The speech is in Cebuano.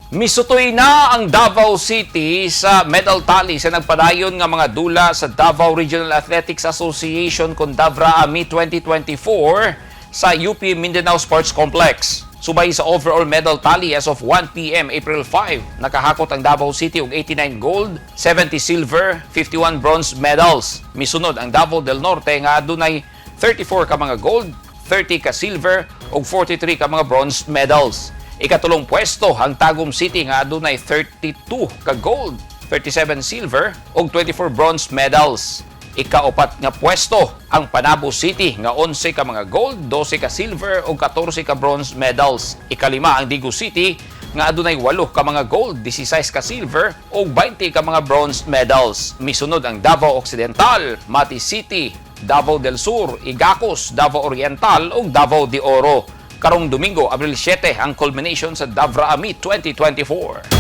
Misutoy na ang Davao City sa medal tally sa nagpadayon nga mga dula sa Davao Regional Athletics Association kon DAVRAA Meet 2024 sa UP Mindanao Sports Complex. Subay sa overall medal tally as of 1 p.m. April 5, nakahakot ang Davao City og 89 gold, 70 silver, 51 bronze medals. Misunod ang Davao del Norte nga adunay 34 ka mga gold, 30 ka silver ug 43 ka mga bronze medals. Ikatulong pwesto ang Tagum City nga adunay 32 ka gold, 37 silver ug 24 bronze medals. Ikaupat nga pwesto ang Panabo City nga 11 ka mga gold, 12 ka silver ug 14 ka bronze medals. Ikalima ang Digos City nga adunay 8 ka mga gold, 16 ka silver ug 20 ka mga bronze medals. Misunod ang Davao Occidental, Mati City, Davao del Sur, Igacos, Davao Oriental ug Davao de Oro. Karong Domingo, Abril 7, ang culmination sa DAVRAA Meet 2024.